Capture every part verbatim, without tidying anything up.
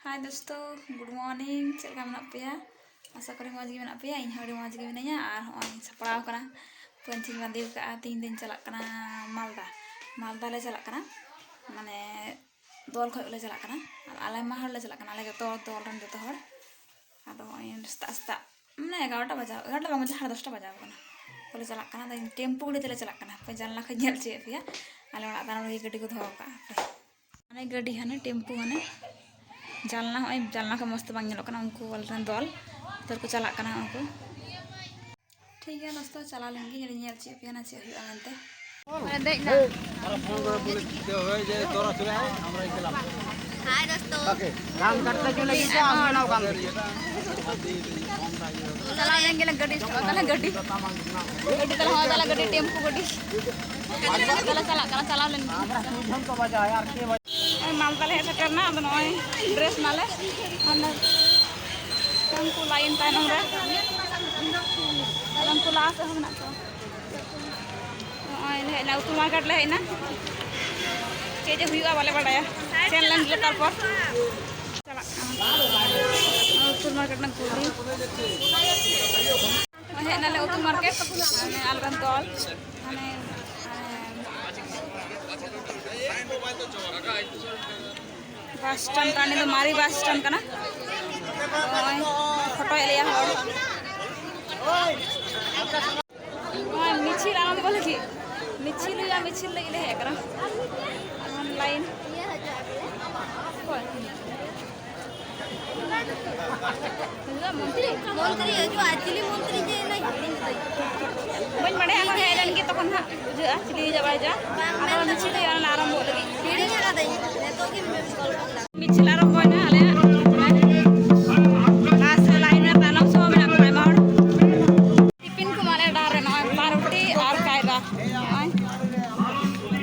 Hi ᱫᱳᱥᱛᱳ, good morning. ᱪᱮᱫ ᱞᱮᱠᱟ ᱢᱮᱱᱟᱜ ᱯᱮᱭᱟ? ᱟᱥᱟ ᱠᱚᱨᱮ ᱢᱚᱡᱽ ᱜᱮ ᱢᱮᱱᱟᱜ ᱯᱮᱭᱟ᱾ ᱤᱧ ᱦᱚᱸ ᱟᱹᱰᱤ ᱢᱚᱡᱽ ᱜᱮ ᱢᱤᱱᱟᱹᱧᱟ᱾ ᱟᱨ ᱦᱚᱸᱜᱼᱚᱭ ᱥᱟᱯᱲᱟᱣ ᱠᱟᱱᱟ, ᱯᱟᱹᱧᱪᱤᱧ ᱵᱟᱸᱫᱮ ᱟᱠᱟᱫᱼᱟ᱾ ᱛᱮᱦᱮᱧ ᱫᱚᱧ ᱪᱟᱞᱟᱜ ᱠᱟᱱᱟ ᱢᱟᱞᱫᱟ᱾ ᱢᱟᱞᱫᱟ ᱞᱮ ᱪᱟᱞᱟᱜ ᱠᱟᱱᱟ, ᱢᱟᱱᱮ ᱫᱚᱞ ᱠᱷᱚᱡ ᱞᱮ ᱪᱟᱞᱟᱜ ᱠᱟᱱᱟ᱾ ᱟᱨ ᱟᱞᱮ ᱢᱟ ᱦᱚᱲ ᱞᱮ ᱪᱟᱞᱟᱜ ᱠᱟᱱᱟ, ᱟᱞᱮ ᱡᱚᱛᱚ ᱫᱚᱞ ᱨᱮᱱ ᱡᱚᱛᱚ ᱦᱚᱲ᱾ ᱟᱫᱚ ᱦᱚᱸᱜᱼᱚᱭ ᱥᱮᱛᱟᱜ ᱥᱮᱛᱟᱜ, ᱢᱟᱱᱮ ᱮᱜᱟᱨᱚᱴᱟ ᱵᱟᱡᱟᱣ, ᱮᱜᱟᱨᱚᱴᱟ ᱵᱟᱝ ᱵᱟᱡᱟᱣ, ᱥᱟᱲᱮ ᱫᱚᱥᱴᱟ ᱵᱟᱡᱟᱣ ᱠᱟᱱᱟ᱾ ᱛᱚᱞᱮ ᱪᱟᱞᱟᱜ ᱠᱟᱱᱟ᱾ ᱟᱫᱚ ᱴᱮᱢᱯᱩ ᱜᱟᱹᱰᱤ ᱛᱮᱞᱮ ᱪᱟᱞᱟᱜ ᱠᱟᱱᱟ᱾ ᱦᱟᱯᱮ ᱡᱟᱱᱞᱟ ᱠᱷᱚᱡ ᱧᱮᱞ ᱦᱚᱪᱚᱭᱮᱫ ᱯᱮᱭᱟ, ᱟᱞᱮ ᱚᱲᱟᱜ ᱛᱟᱭᱱᱚᱢ ᱨᱮᱜᱮ ᱜᱟᱹᱰᱤ ᱠᱚ ᱫᱚᱦᱚ ᱠᱟᱜᱼᱟ᱾ ᱦᱟᱯᱮ, ᱦᱟᱱᱮ ᱜᱟᱹᱰᱤ, ᱦᱟᱱᱮ ᱴᱮᱢᱯᱩ, ᱦᱟᱱᱮ ᱡᱟᱱᱞᱟ, ᱦᱚᱸᱜᱼᱚᱭ ᱡᱟᱱᱞᱟ ᱠᱷᱚᱡ ᱢᱚᱡᱽ ᱛᱮ ᱵᱟᱝ ᱧᱮᱞᱚᱜ ᱠᱟᱱᱟ᱾ ᱩᱱᱠᱩ ᱟᱞᱮ ᱨᱮᱱ ᱫᱚᱞ ᱩᱛᱟᱹᱨ ᱠᱚ ᱪᱟᱞᱟᱜ ᱠᱟᱱᱟ ᱩᱱᱠᱩ᱾ ᱴᱷᱤᱠ ᱜᱮᱭᱟ ᱫᱳᱥᱛᱳ, ᱪᱟᱞᱟᱣ ᱞᱮᱱ ᱜᱤᱧ, ᱧᱮᱞ ᱦᱚᱪᱚᱭᱮᱫ ᱯᱮᱭᱟ ᱱᱟ ᱪᱮᱫ ᱦᱩᱭᱩᱜᱼᱟ ᱢᱮᱱᱛᱮ᱾ ᱫᱮᱡ ᱱᱟ᱾ ᱦᱳᱭ ᱡᱮ ᱛᱚᱨᱟ ᱥᱩᱨᱮ ᱟᱭ, ᱟᱢᱨᱟ ᱤᱠᱞᱟ᱾ ᱦᱟᱭ ᱫᱳᱥᱛᱳ᱾ ᱳᱠᱮ, ᱜᱟᱱ ᱠᱟᱴᱛᱮ ᱪᱚᱞᱮ ᱜᱮᱭᱟ, ᱟᱢ ᱵᱮᱱᱟᱣ ᱠᱟᱱ ᱛᱮ᱾ ᱪᱟᱞᱟᱣ ᱞᱮᱱ ᱜᱮᱞᱮ ᱜᱟᱹᱰᱤ, ᱛᱟᱦᱞᱮ ᱜᱟᱹᱰᱤ᱾ ᱜᱟᱹᱰᱤ ᱛᱟᱦᱞᱮ ᱦᱚᱸ ᱛᱟᱦᱞᱮ ᱜᱟᱹᱰᱤ, ᱴᱮᱢᱯᱩ ᱜᱟᱹᱰᱤ᱾ ᱛᱟᱦᱞᱮ ᱪᱟᱞᱟᱜ ᱠᱟᱱᱟ, ᱪᱟᱞᱟᱣ ᱞᱮᱱ ᱜᱮ᱾ ᱱᱚᱜᱼᱚᱭ ᱢᱟᱞᱫᱟ ᱞᱮ ᱦᱮᱡ ᱥᱮᱴᱮᱨ ᱱᱟ, ᱟᱫᱚ ᱱᱚᱜᱼᱚᱭ ᱰᱨᱮᱥ ᱱᱟᱞᱮ᱾ ᱦᱟᱱᱮ ᱩᱱᱠᱩ ᱞᱟᱭᱤᱱ ᱛᱟᱭᱱᱚᱢ ᱨᱮ᱾ ᱟᱫᱚ ᱩᱱᱠᱩ ᱞᱟᱦᱟ ᱥᱮᱫ ᱦᱚᱸ ᱢᱮᱱᱟᱜ ᱠᱚᱣᱟ᱾ ᱱᱚᱜᱼᱚᱭ ᱞᱮ ᱦᱮᱡ ᱮᱱᱟ, ᱩᱛᱩ ᱢᱟᱨᱠᱮᱴ ᱞᱮ ᱦᱮᱡ ᱮᱱᱟ᱾ ᱪᱮᱫ ᱡᱮ ᱦᱩᱭᱩᱜᱼᱟ ᱵᱟᱞᱮ ᱵᱟᱰᱟᱭᱟ᱾ ᱥᱮᱱ ᱞᱮᱱ ᱜᱮᱞᱮ ᱛᱟᱨᱯᱚᱨ᱾ ᱪᱟᱞᱟᱜ ᱠᱟᱱᱟ᱾ ᱩᱛᱩ ᱢᱟᱨᱠᱮᱴ ᱨᱮᱱᱟᱜ ᱠᱩᱞᱤ᱾ ᱦᱮᱡ ᱱᱟᱞᱮ ᱩᱛᱩ ᱢᱟᱨᱠᱮᱴ᱾ ᱢᱟᱱᱮ ᱟᱞᱮ ᱨᱮᱱ ᱫᱚᱞ᱾ ᱢᱟᱱᱮ, ᱢᱟᱱᱮ ᱵᱟᱥ ᱥᱴᱮᱱᱰ, ᱴᱟᱺᱰᱤ ᱫᱚ ᱢᱟᱨᱮ ᱵᱟᱥ ᱥᱴᱮᱱᱰ ᱠᱟᱱᱟ᱾ ᱱᱚᱜᱼᱚᱭ ᱯᱷᱳᱴᱳᱭᱮᱫ ᱞᱮᱭᱟ ᱦᱚᱲ᱾ ᱱᱚᱜᱼᱚᱭ ᱢᱤᱪᱷᱤᱞ ᱟᱨᱟᱢᱵᱚ ᱞᱟᱹᱜᱤᱫ, ᱢᱤᱪᱷᱤᱞ ᱦᱩᱭᱩᱜᱼᱟ, ᱢᱤᱪᱷᱤᱞ ᱞᱟᱹᱜᱤᱫ ᱞᱮ ᱦᱮᱡ ᱟᱠᱟᱱᱟ᱾ ᱟᱨ ᱞᱟᱭᱤᱱ ᱚᱠᱚᱭ? ᱦᱩᱭᱩᱜᱼᱟ ᱢᱚᱱᱛᱨᱤ᱾ ᱢᱚᱱᱛᱨᱤ ᱦᱤᱡᱩᱜᱼᱟ, ᱪᱤᱞᱤ ᱢᱚᱱᱛᱨᱤ ᱡᱮ ᱤᱧ ᱦᱤᱲᱤᱧ ᱠᱤᱫᱟᱹᱧ᱾ ᱵᱟᱹᱧ ᱵᱟᱰᱟᱭᱟ, ᱟᱨᱦᱚᱸ ᱦᱮᱡ ᱞᱮᱱ ᱜᱮ ᱛᱚᱠᱷᱚᱱ ᱦᱟᱸᱜ ᱵᱩᱡᱷᱟᱹᱜᱼᱟ ᱪᱤᱞᱤ ᱦᱤᱡᱩᱜᱼᱟ ᱵᱟᱭ ᱦᱤᱡᱩᱜᱼᱟ᱾ ᱵᱟᱝ, ᱟᱨᱦᱚᱸ ᱢᱮᱱ ᱢᱤᱪᱷᱤᱞ ᱦᱩᱭᱩᱜᱼᱟ, ᱚᱱᱟ ᱟᱨᱟᱢᱵᱚᱜ ᱞᱟᱹᱜᱤᱫ᱾ ᱦᱤᱲᱤᱧ ᱟᱠᱟᱫᱟᱹᱧ, ᱱᱤᱛᱚᱜ ᱜᱮᱢ ᱜᱚᱞᱯᱚ ᱠᱮᱫᱟ᱾ ᱢᱤᱪᱷᱤᱞ ᱟᱨᱟᱢᱵᱚᱭᱮᱱᱟ ᱟᱞᱮᱭᱟᱜ᱾ ᱵᱟᱥ ᱞᱟᱭᱤᱱ ᱨᱮ ᱛᱟᱭᱱᱚᱢ ᱥᱮᱫ ᱦᱚᱸ ᱢᱮᱱᱟᱜ ᱠᱚᱣᱟ ᱟᱭᱢᱟ ᱦᱚᱲ᱾ ᱴᱤᱯᱤᱱ ᱠᱚ ᱮᱢᱟᱜ ᱞᱮᱭᱟ ᱰᱟᱦᱟᱨ ᱨᱮ, ᱱᱚᱜᱼᱚᱭ ᱯᱟᱣᱨᱩᱴᱤ ᱟᱨ ᱠᱟᱭᱨᱟ᱾ ᱱᱚᱜᱼᱚᱭ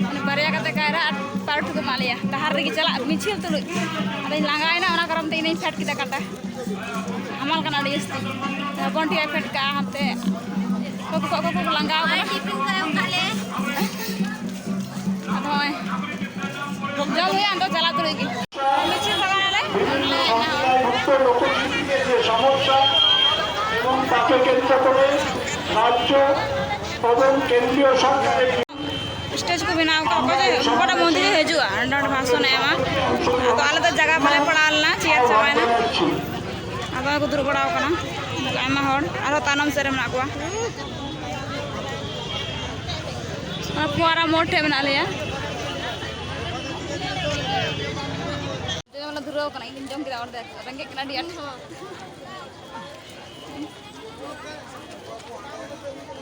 ᱢᱟᱱᱮ ᱵᱟᱨᱭᱟ ᱠᱟᱛᱮ ᱠᱟᱭᱨᱟ ᱟᱨ ᱯᱟᱣᱨᱩᱴᱤ ᱠᱚ ᱮᱢᱟᱜ ᱞᱮᱭᱟ ᱰᱟᱦᱟᱨ ᱨᱮᱜᱮ ᱪᱟᱞᱟᱜ ᱢᱤᱪᱷᱤᱞ ᱛᱩᱞᱩᱡ᱾ ᱟᱫᱚᱧ ᱞᱟᱸᱜᱟᱭᱮᱱᱟ, ᱚᱱᱟ ᱠᱟᱨᱚᱱ ᱛᱮ ᱤᱧᱤᱧ ᱯᱷᱮᱰ ᱠᱮᱫᱟ ᱠᱟᱴᱟ᱾ ᱦᱟᱢᱟᱞ ᱠᱟᱱᱟ ᱟᱹᱰᱤ ᱡᱟᱹᱥᱛᱤ᱾ ᱦᱚᱯᱚᱱ ᱴᱷᱮᱱ ᱯᱷᱮᱰ ᱠᱟᱜᱼᱟ ᱦᱟᱱᱛᱮ᱾ ᱚᱠᱚᱭ ᱠᱚ, ᱚᱠᱚᱭ ᱠᱚ ᱞᱟᱸᱜᱟᱣ ᱠᱟᱱᱟ᱾ ᱟᱫᱚ ᱱᱚᱜᱼᱚᱭ ᱡᱚᱢ ᱦᱩᱭᱩᱜᱼᱟ, ᱟᱫᱚ ᱪᱟᱞᱟᱣ ᱩᱛᱟᱹᱨᱚᱜ ᱜᱮ᱾ ᱢᱤᱪᱷᱤᱞ ᱛᱟᱲᱟᱢ ᱟᱞᱮ᱾ লোকগীতিকে যে সমস্যা এবং তাকে কেন্দ্র করে রাজ্য এবং কেন্দ্রীয় সরকারের স্টেজ ᱠᱚ ᱵᱮᱱᱟᱣ ᱠᱟᱜ ᱚᱠᱚᱭ ᱡᱮ ᱚᱠᱟᱴᱟᱜ ᱢᱚᱱᱫᱤᱨ ᱨᱮ ᱦᱤᱡᱩᱜᱼᱟ, ᱚᱸᱰᱮ ᱚᱸᱰᱮ ᱵᱷᱟᱥᱚᱱ ᱮ ᱮᱢᱟ᱾ ᱟᱫᱚ ᱟᱞᱮ ᱫᱚ ᱡᱟᱭᱜᱟ ᱵᱟᱞᱮ ᱯᱟᱲᱟᱣ ᱞᱮᱱᱟ, ᱪᱮᱭᱟᱨ ᱪᱟᱵᱟᱭᱮᱱᱟ᱾ ᱟᱫᱚ ᱠᱚ ᱫᱩᱲᱩᱵ ᱵᱟᱲᱟᱣ ᱠᱟᱱᱟ ᱟᱭᱢᱟ ᱦᱚᱲ, ᱟᱨᱦᱚᱸ ᱛᱟᱭᱱᱚᱢ ᱥᱮᱫ ᱨᱮ ᱢᱮᱱᱟᱜ ᱠᱚᱣᱟ᱾ ᱚᱱᱟ ᱯᱷᱩᱣᱟᱨᱟ ᱢᱳᱲ ᱴᱷᱮᱡ ᱢᱮᱱᱟᱜ ᱞᱮᱭᱟ᱾ ᱡᱚᱢ ᱞᱮ ᱫᱷᱩᱨᱟᱹᱣ ᱠᱟᱱᱟ, ᱤᱧ ᱫᱚᱧ ᱡᱚᱢ ᱠᱮᱫᱟ ᱚᱨᱫᱷᱮᱠ, ᱨᱮᱸᱜᱮᱡ ᱠᱟᱱᱟ ᱟᱹᱰᱤ ᱟᱸᱴ᱾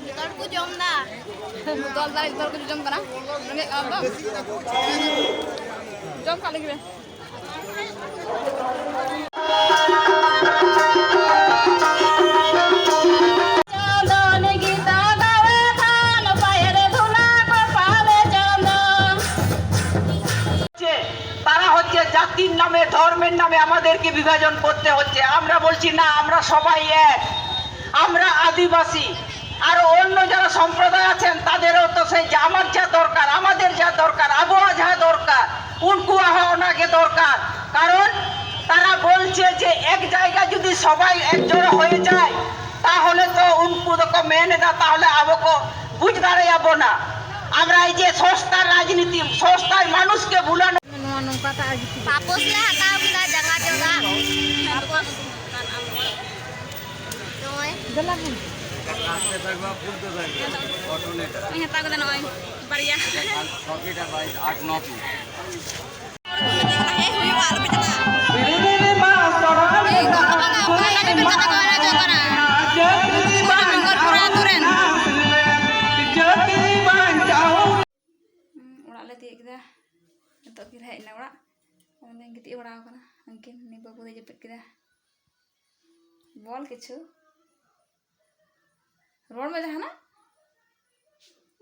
ᱡᱚᱛᱚ ᱦᱚᱲ ᱠᱚ ᱡᱚᱢ ᱫᱟ᱾ ᱫᱚᱞ ᱫᱟᱞ ᱡᱚᱛᱚ ᱦᱚᱲ ᱠᱚ ᱡᱚᱢ ᱠᱟᱱᱟ, ᱨᱮᱸᱜᱮᱡ ᱠᱟᱱᱟ ᱛᱚ᱾ ᱡᱚᱢ ᱠᱟᱜ ᱞᱟᱹᱜᱤᱫ ᱨᱮ᱾ যে তারা হচ্ছে জাতির নামে, ধর্মের নামে আমাদেরকে বিভাজন করতে হচ্ছে। আমরা বলছি, না, আমরা সবাই এক, আমরা আদিবাসী। আর অন্য যারা সম্প্রদায় আছেন, তাদেরও তো সেই যে আমার যা দরকার, আমাদের যা দরকার, ᱟᱵᱚᱣᱟᱜ ᱡᱟᱦᱟᱸ ᱫᱚᱨᱠᱟᱨ, ᱩᱱᱠᱩᱣᱟᱜ ᱦᱚᱸ ᱚᱱᱟᱜᱮ ᱫᱚᱨᱠᱟর। কারণ তারা বলছে যে এক জায়গায় যদি সবাই একজোড়া হয়ে যায়, ᱛᱟᱦᱚᱞᱮ ᱛᱚ ᱩᱱᱠᱩ ᱫᱚᱠᱚ ᱢᱮᱱ ᱮᱫᱟ, ᱛᱟᱦᱚᱞᱮ ᱟᱵᱚ ᱠᱚ ᱵᱩᱡᱽ ᱫᱟᱲᱮᱭᱟᱵᱚᱱᱟ᱾ আমরা এই যে সস্তা রাজনীতি, সস্তায় মানুষকে ভুলানো। ᱱᱚᱣᱟ ᱱᱚᱝᱠᱟ ᱛᱟᱜ ᱜᱤᱛᱤᱡ᱾ ᱯᱟᱯᱚᱥ ᱞᱮ ᱦᱟᱛᱟᱣ ᱠᱮᱫᱟ, ᱡᱟᱸᱜᱟ ᱡᱚᱜᱟ᱾ ᱯᱟᱯᱚᱥ᱾ ᱱᱚᱜᱼᱚᱭ᱾ ᱫᱮᱞᱟ ᱵᱚᱱ᱾ ᱱᱚᱜᱼᱚᱭ ᱦᱟᱛᱟᱣ ᱠᱮᱫᱟ, ᱱᱚᱜᱼᱚᱭ ᱵᱟᱨᱭᱟ᱾ ᱥᱚᱵᱤᱴᱟ ᱯᱨᱟᱭᱥ ᱟᱴ ᱱᱚ ᱯᱤᱥ᱾ ᱦᱮᱡ ᱦᱩᱭᱩᱜᱼᱟ, ᱟᱞᱚᱯᱮ ᱪᱟᱞᱟᱜᱼᱟ᱾ ᱮᱭ, ᱜᱚᱜᱚ ᱵᱟᱵᱟ, ᱚᱠᱟ ᱞᱮᱠᱟ ᱯᱮ ᱪᱟᱞᱟᱜ ᱠᱟᱱᱟ? ᱢᱚᱝᱜᱚᱞᱯᱩᱨ ᱟᱹᱛᱩ ᱨᱮᱱ᱾ ᱦᱩᱸ, ᱚᱲᱟᱜ ᱞᱮ ᱛᱤᱭᱳᱜ ᱠᱮᱫᱟ᱾ ᱱᱤᱛᱚᱜ ᱠᱤᱱ ᱦᱮᱡ ᱮᱱᱟ ᱚᱲᱟᱜ᱾ ᱟᱫᱚ ᱞᱤᱧ ᱜᱤᱛᱤᱡ ᱵᱟᱲᱟ ᱟᱠᱟᱱᱟ᱾ ᱩᱱᱠᱤᱱ, ᱩᱱᱤ ᱵᱟᱹᱵᱩ ᱫᱚᱭ ᱡᱟᱹᱯᱤᱫ ᱠᱮᱫᱟ᱾ ᱵᱚᱞ ᱠᱤᱪᱷᱩ᱾ ᱨᱚᱲ ᱢᱮ ᱡᱟᱦᱟᱱᱟᱜ᱾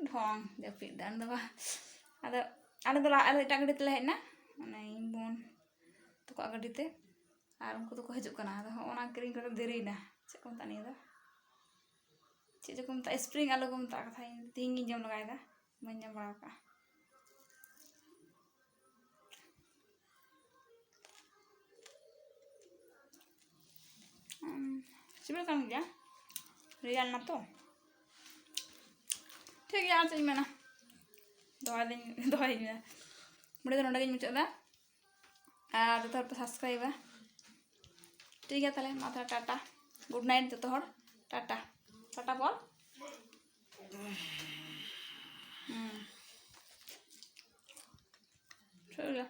ᱰᱷᱚᱝ, ᱡᱟᱹᱯᱤᱫ ᱫᱟᱭ ᱩᱱᱤ ᱫᱚ ᱵᱟᱝ᱾ ᱟᱫᱚ ᱟᱞᱮ ᱫᱚ ᱞᱟᱦᱟ, ᱟᱞᱮ ᱮᱴᱟᱜ ᱜᱟᱹᱰᱤ ᱛᱮᱞᱮ ᱦᱮᱡ ᱮᱱᱟ, ᱢᱟᱱᱮ ᱤᱧ ᱵᱳᱱ ᱛᱟᱠᱚᱣᱟᱜ ᱜᱟᱹᱰᱤ ᱛᱮ᱾ ᱟᱨ ᱩᱱᱠᱩ ᱫᱚᱠᱚ ᱦᱤᱡᱩᱜ ᱠᱟᱱᱟ᱾ ᱟᱫᱚ ᱦᱚᱸᱜᱼᱚ ᱱᱟ ᱠᱤᱨᱤᱧ ᱠᱟᱛᱮ ᱫᱮᱨᱤᱭᱮᱱᱟ᱾ ᱪᱮᱫ ᱠᱚ ᱢᱮᱛᱟᱜᱼᱟ ᱱᱤᱭᱟᱹ ᱫᱚ? ᱪᱮᱫ ᱪᱚᱠᱚ ᱢᱮᱛᱟᱜᱼᱟ, ᱥᱯᱨᱤᱝ ᱟᱞᱩ ᱠᱚ ᱢᱮᱛᱟᱜ ᱠᱟᱛᱷᱟ᱾ ᱤᱧ ᱛᱮᱦᱤᱧ ᱜᱤᱧ ᱡᱚᱢ ᱞᱮᱜᱟᱭᱮᱫᱟ, ᱵᱟᱹᱧ ᱡᱚᱢ ᱵᱟᱲᱟ ᱟᱠᱟᱫᱼᱟ᱾ ᱥᱤᱵᱤᱞ ᱠᱟᱱ ᱜᱮᱭᱟ, ᱨᱮᱭᱟᱲ ᱱᱟ ᱛᱚ᱾ ᱴᱷᱤᱠ ᱜᱮᱭᱟ, ᱟᱨ ᱪᱮᱫ ᱤᱧ ᱢᱮᱱᱟ, ᱫᱚᱦᱚᱭᱫᱟᱹᱧ ᱫᱚᱦᱚᱭᱤᱧ ᱢᱮ᱾ ᱵᱷᱤᱰᱤᱭᱳ ᱫᱚ ᱱᱚᱸᱰᱮ ᱜᱤᱧ ᱢᱩᱪᱟᱹᱫ ᱮᱫᱟ᱾ ᱟᱨ ᱡᱚᱛᱚ ᱦᱚᱲ ᱯᱮ ᱥᱟᱵᱥᱠᱨᱟᱭᱤᱵᱟ᱾ ᱴᱷᱤᱠ ᱜᱮᱭᱟ, ᱛᱟᱦᱞᱮ ᱢᱟ ᱛᱟᱦᱞᱮ ᱴᱟᱴᱟ, ᱜᱩᱰ ᱱᱟᱭᱤᱴ ᱡᱚᱛᱚ ᱦᱚᱲ, ᱴᱟᱴᱟ, ᱴᱟᱴᱟ ᱵᱚᱞ᱾ ᱦᱩᱸ᱾ ᱴᱷᱤᱠ ᱜᱮᱭᱟ᱾